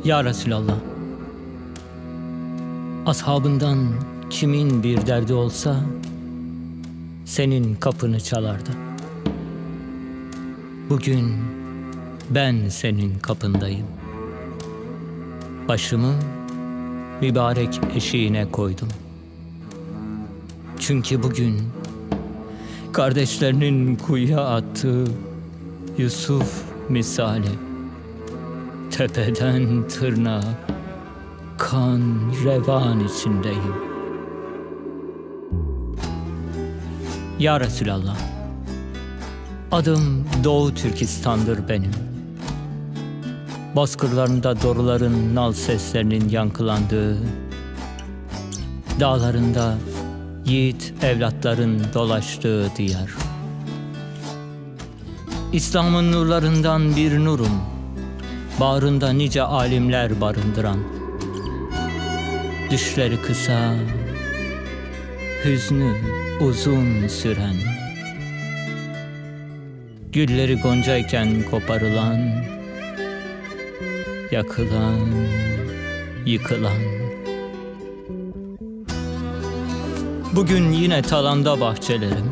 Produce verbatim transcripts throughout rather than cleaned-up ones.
Ya Resulallah, ashabından kimin bir derdi olsa, senin kapını çalardı. Bugün ben senin kapındayım. Başımı mübarek eşiğine koydum. Çünkü bugün kardeşlerinin kuyuya attığı Yusuf misali tepeden tırnağa kan revan içindeyim. Ya Resulallah, adım Doğu Türkistan'dır benim. Bozkırlarında doruların nal seslerinin yankılandığı, dağlarında yiğit evlatların dolaştığı diyar. İslam'ın nurlarından bir nurum, bağrında nice alimler barındıran, düşleri kısa, hüznü uzun süren, gülleri goncayken koparılan, yakılan, yıkılan. Bugün yine talanda bahçelerim.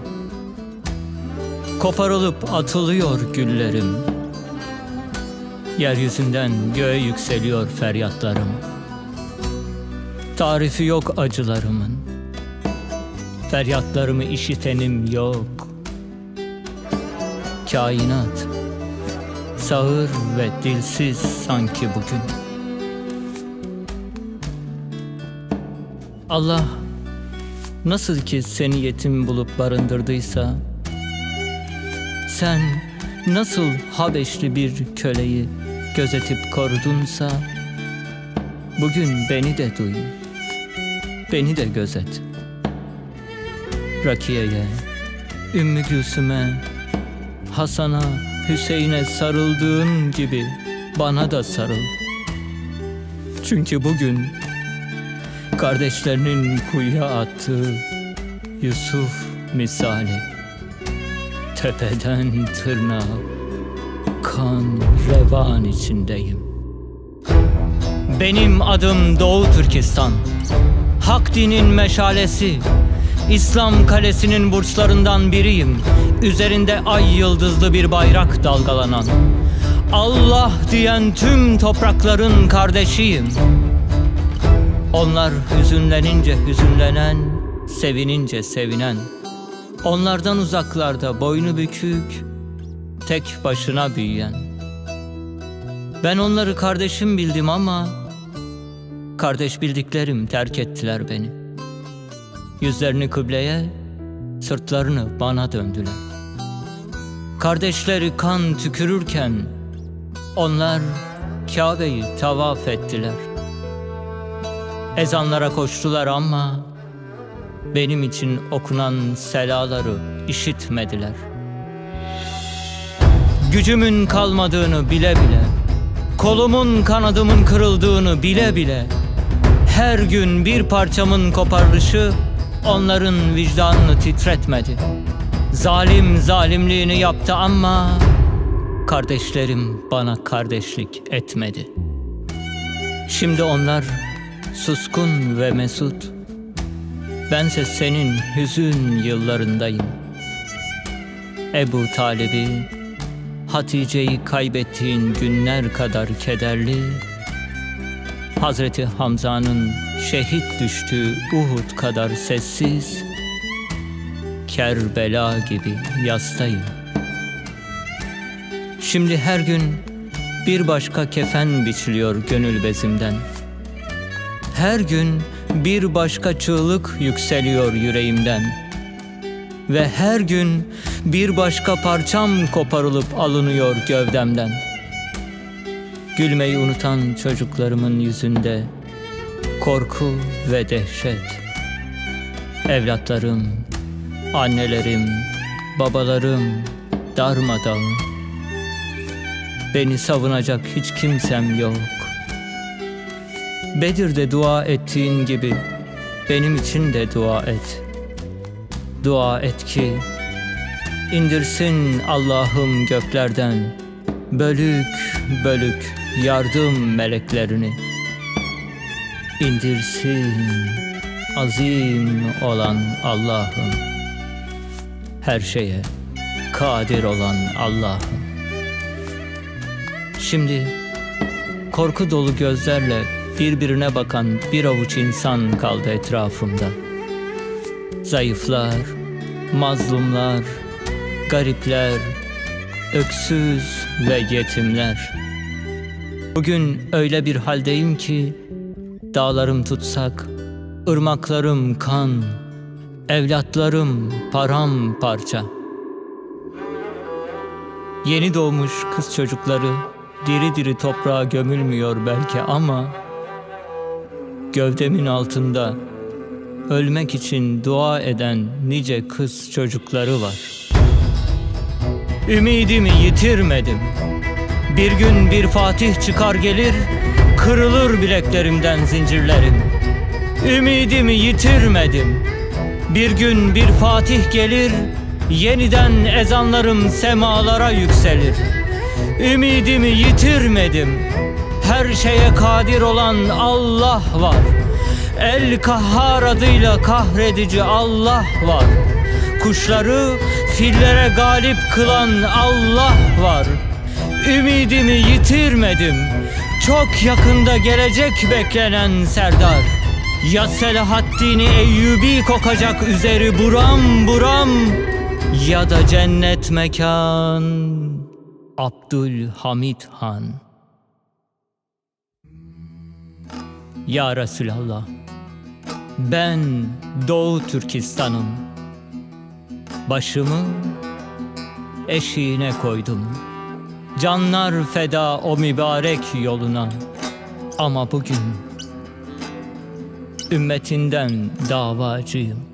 Koparılıp atılıyor güllerim. Yeryüzünden göğe yükseliyor feryatlarım. Tarifi yok acılarımın. Feryatlarımı işitenim yok. Kainat sağır ve dilsiz sanki bugün. Allah nasıl ki seni yetim bulup barındırdıysa, sen nasıl Habeşli bir köleyi gözetip korudunsa, bugün beni de duy, beni de gözet. Rakiye'ye, Ümmü Gülsüm'e, Hasan'a, Hüseyin'e sarıldığın gibi bana da sarıl. Çünkü bugün kardeşlerinin kuyuya attığı Yusuf misali tepeden tırnağa kan revan içindeyim. Benim adım Doğu Türkistan. Hak dinin meşalesi, İslam kalesinin burçlarından biriyim. Üzerinde ay yıldızlı bir bayrak dalgalanan, Allah diyen tüm toprakların kardeşiyim. Onlar hüzünlenince hüzünlenen, sevinince sevinen, onlardan uzaklarda boynu bükük, tek başına büyüyen. Ben onları kardeşim bildim ama kardeş bildiklerim terk ettiler beni. Yüzlerini kıbleye, sırtlarını bana döndüler. Kardeşleri kan tükürürken onlar Kabe'yi tavaf ettiler. Ezanlara koştular ama benim için okunan selaları işitmediler. Gücümün kalmadığını bile bile, kolumun kanadımın kırıldığını bile bile, her gün bir parçamın koparılışı onların vicdanını titretmedi. Zalim zalimliğini yaptı ama kardeşlerim bana kardeşlik etmedi. Şimdi onlar suskun ve mesut. Bense senin hüzün yıllarındayım. Ebu Talib'i, Hatice'yi kaybettiğin günler kadar kederli, Hazreti Hamza'nın şehit düştüğü Uhud kadar sessiz, Kerbela gibi yastayım. Şimdi her gün bir başka kefen biçiliyor gönül bezimden. Her gün bir başka çığlık yükseliyor yüreğimden. Ve her gün bir başka parçam koparılıp alınıyor gövdemden. Gülmeyi unutan çocuklarımın yüzünde korku ve dehşet. Evlatlarım, annelerim, babalarım darmadağın. Beni savunacak hiç kimsem yok. Bedir'de dua ettiğin gibi benim için de dua et. Dua et ki indirsin Allah'ım göklerden bölük bölük yardım meleklerini indirsin azim olan Allah'ım. Her şeye kadir olan Allah'ım. Şimdi korku dolu gözlerle birbirine bakan bir avuç insan kaldı etrafımda. Zayıflar, mazlumlar, garipler, öksüz ve yetimler. Bugün öyle bir haldeyim ki, dağlarım tutsak, ırmaklarım kan, evlatlarım paramparça. Yeni doğmuş kız çocukları diri diri toprağa gömülmüyor belki ama gövdemin altında ölmek için dua eden nice kız çocukları var. Ümidimi yitirmedim. Bir gün bir Fatih çıkar gelir, kırılır bileklerimden zincirlerim. Ümidimi yitirmedim. Bir gün bir Fatih gelir, yeniden ezanlarım semalara yükselir. Ümidimi yitirmedim. Her şeye kadir olan Allah var. El Kahhar adıyla kahredici Allah var. Kuşları fillere galip kılan Allah var. Ümidimi yitirmedim. Çok yakında gelecek beklenen Serdar. Ya Selahaddin-i Eyyubi kokacak üzeri buram buram, ya da cennet mekan Abdülhamit Han. Ya Resulallah, ben Doğu Türkistan'ın başımı eşiğine koydum. Canlar feda o mübarek yoluna. Ama bugün ümmetinden davacıyım.